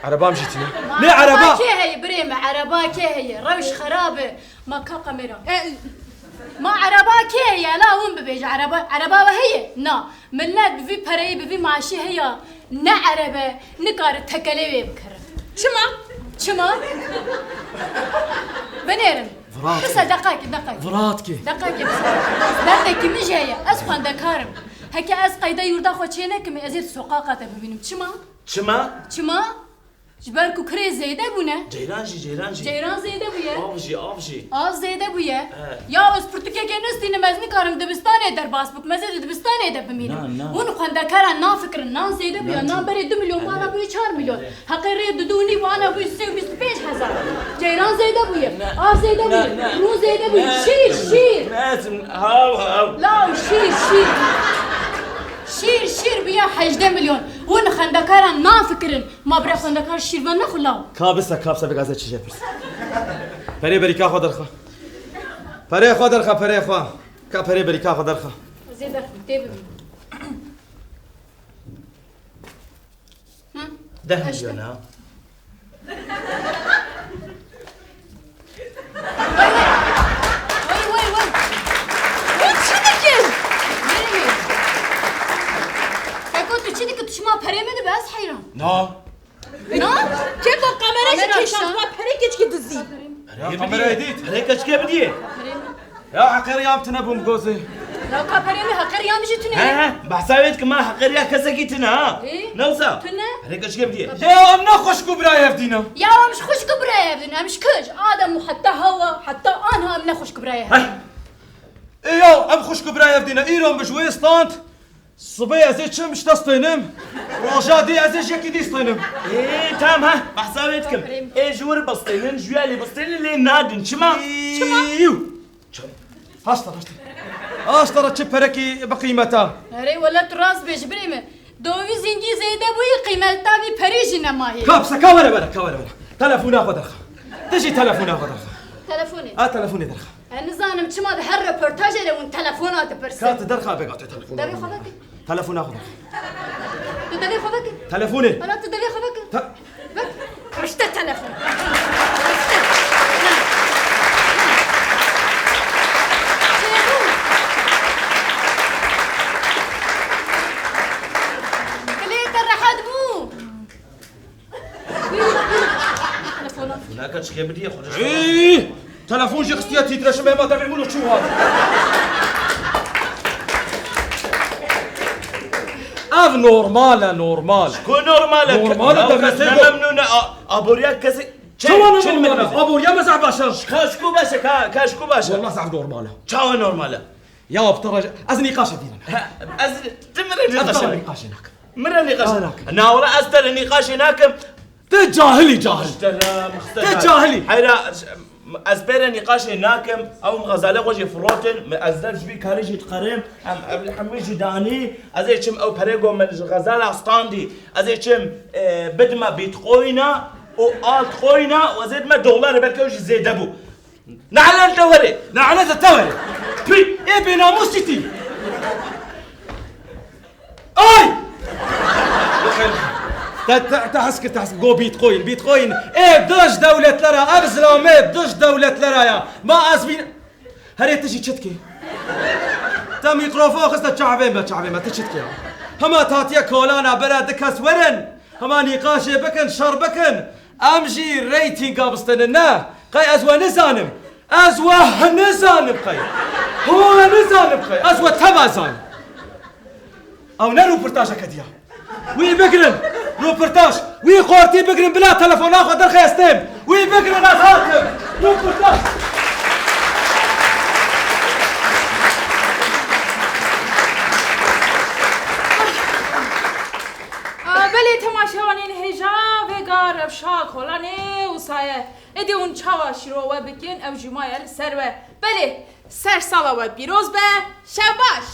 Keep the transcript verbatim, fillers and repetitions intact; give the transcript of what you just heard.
Erebam jî tune. Ma Ne ereba? Kê heye birê me? Ereba kê heye? Rewş xerab e. Ma ka kamera. E, Ma ereba kê heye? La hûn bibêje ereba. Ereba we heye? Na. Millet bi vî pereyê, bi vî maaşê heye ne erebe, nikare tekelê wê bikire. Çima? Çima? Binêrin. Virat Kisa ki. Deqakê, deqakê. Virat ki. Deqakê, kisa. Derdekî min jî heye. Ez xwendekar im. Heke ez qeyda yurda xwe çênekim, ez ê di soqaqa te bibînim. Çima? Çima? Çima? Ji ber ku kurê zêde bûne. Ceyran jî, ceyran jî. Ceyran zêde bûye. Av jî, av jî. Av zêde bûye. He. Ya ez pirtûkekê nistînim, ez nikarim dibistanê derbas bikim, ez ê di dibistanê de bimînim. Na, na. Hûn xwendekaran nafikirin, nan zêde bûye, Na, nan berê du milyon, bana bûye çar milyon. Heqê rê du du nî, bana bûye sê û bîst û pênc hezar. Ceyran zêde bûye, Na. av zêde Na, bûye, na. rû zêde bûye. Na. Şîr, şîr. Na, haw, haw. Law, şîr, şîr. Şîr, şîr bûye hejdeh milyon. Hûn xwendekaran nafikirin. Ma bira xwendekar şîrvan nexwe law. Ka bise, ka bise, bê gaze çi jê pirs. Perê berîka xwe derxe. Perê xwe derxe, perê xwe. Ka perê berîka xwe derxe. Ez ê derxim, tê bibim. Hı? Deh Eşte. milyon ha. Wey, wey, wey. Hûn çi dikin? Nereye? Feko, tu çi dikin? Tu çima perê min dibe, ez heyran. Na. Na? Keko, kamera jî Kamera kêşand, aşağı. Ka perê keçikê dizî. Ya, kamerayê dît. Perê keçikê bidiyê. Ya, heqê riya tune bûm gozê. Ya, ka perê min heqê riya min jî tune. He, he. Behsa wê dikim, ma heqê riya kesekî tune ha. Ê? Ne wisa? Tune? Perê keçikê bidiyê. Ya, em ne xwişk û birayê hev dî ne? Ya, em ji xwişk û birayê hev dî ne. Em ji kî? Ji Adem û heta Hewa, heta anha em ne xwişk û birayê hev dî ne. Heh. Ê ya, em xwişk û birayê hev dî ne. Îro min ji wê stand. Sibê ez ê çim, ji te stênim. Roja dî ez ê ji yekî dî stênim. Ê, tam ha, behsa wê dikim. Ê, ji wir bistênin, ji wî alî bistênin, lê nadin. Çima? Çima? Çim. Haşta, haşta. Haşta ra çi perekî bi qîmeta. Erê, wele tu rast bêjî, birê min. Dovîz hingî zêde bûyî, qîmeta vî perî jî nema hê. Ka bise, ka were, were, ka were, were. Telefona xwe derxe. Ti jî telefona xwe derxe. Telefonê. A, telefonê derxe. Ez nizanim çima di her reportajê de hûn telefona dipirsin. Ka tu derxa bêga tu telefona. Devê xwe veke. Telefona xwe veke. Tu devê xwe veke. Telefonê. Ana tu devê xwe veke. Ta- Vek. Rişte telefon. Rişte. Na. Na. Çêbû. Dilê te rehet bû. Telefona. Naka çike bidiyê xwe. Ey! Telefon jî xistiye tîtreşim, hema devê min û çû hat. Ev normal e, normal. Ku normal e? Normal e, Ya, devê kes te ne got. Memnûn e, a-, aboriya kesê. Çawa ne normal e? Aboriya me zehf baş e. Ka ji ku baş e, ka, ka ji ku baş e? Wallah zehf normal e. Çawa normal e? Ya, bi te re ez nîqaşê dînin. Ha, ez, tu min re Ez nîqaşê te re nîqaşê nakim. Min re nîqaşê. Ana. Na wala ez te re nîqaşê nakim. Tu cahilî, cahil. Muhterem, muhterem. Tu cahilî. Heyra, ez pê re nîqaşê nakim. Ew xezalê xwe jî firotin. Ez dev ji vî karî jî dixerim. Em, ev hemû jî danî. Ez ê çim ew perê go min ji xezala standî. Ez ê çim, e, bidime bitcoin'a û altcoin'a û ez ê dime dolarê, belkî ew jî zêde bû. Ne'let te were. Ne'let te were. Pî, ê bênamûs çi tî? Ay! Te, te, te hez kir, te hez kir. Go Bitcoin, Bitcoin. Ê dij dewletlere, ev zilamê dij dewletlere ya. Ma ez bîn-, Herê tu jî çi dikî? Te mîkrofon xiste çavê me, çavê me, tu çi dikî ya? Hema tatiye kolana bere du kes werin. Hema nîqaşê bikin, şer bikin. Em jî reytînga bistinin, ne? Qey ez we nizanim. Ez we nizanim qey. Ho we nizanim qey. Ez we teva zanim. Ew ne rûpirtajeke diya. Wî bigirin. Rûpirtaj. Wî qortî bigirin, bila telefona xwe derxe ez têm. Wî bigirin, ez hatim. Rûpirtaj. A, belê temaşevanên hêja vêga rewşa kolanê wisa ye. Êdî hûn çawa şîrove bikin, ew jî maye li ser we. Belê, ser sala we pîroz be, şev baş.